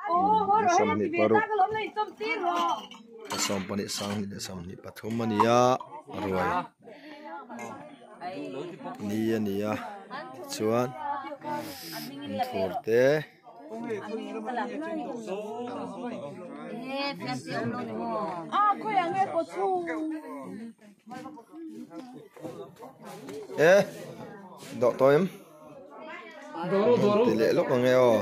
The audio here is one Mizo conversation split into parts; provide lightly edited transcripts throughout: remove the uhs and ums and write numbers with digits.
26 20 20 23 a ni a ruai ni a ni a chuan thur te. E dawh tawh em ti leh lawk ang e aw.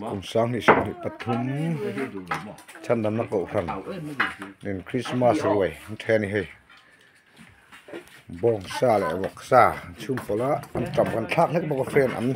Kum 2023 chhandamna kohhran in Christmas ruai an then a ni hei bawngsa leh vawksa an chhung pawlh a an tam kan thlak hlek bawk a fan an.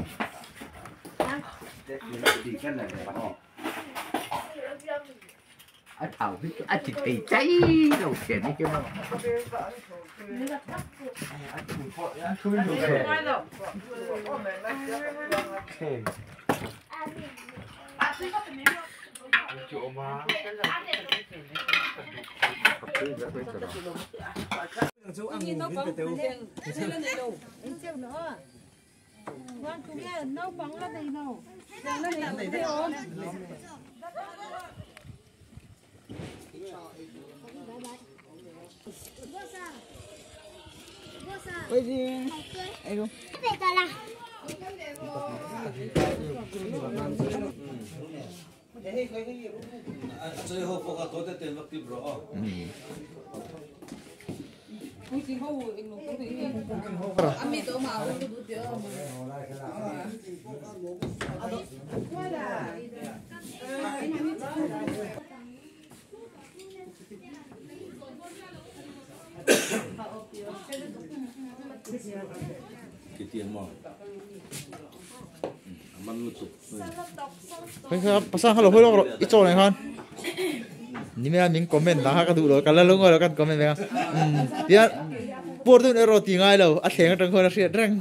Pasang kha lo hawi lawk rawh i chaw nen khan nimina min comment dah kha ka duh lo ka la lungawi lo kan comment ve a umm tihian puar deuhin erawh ti ngai lo a thleng atang khuan a hriat reng.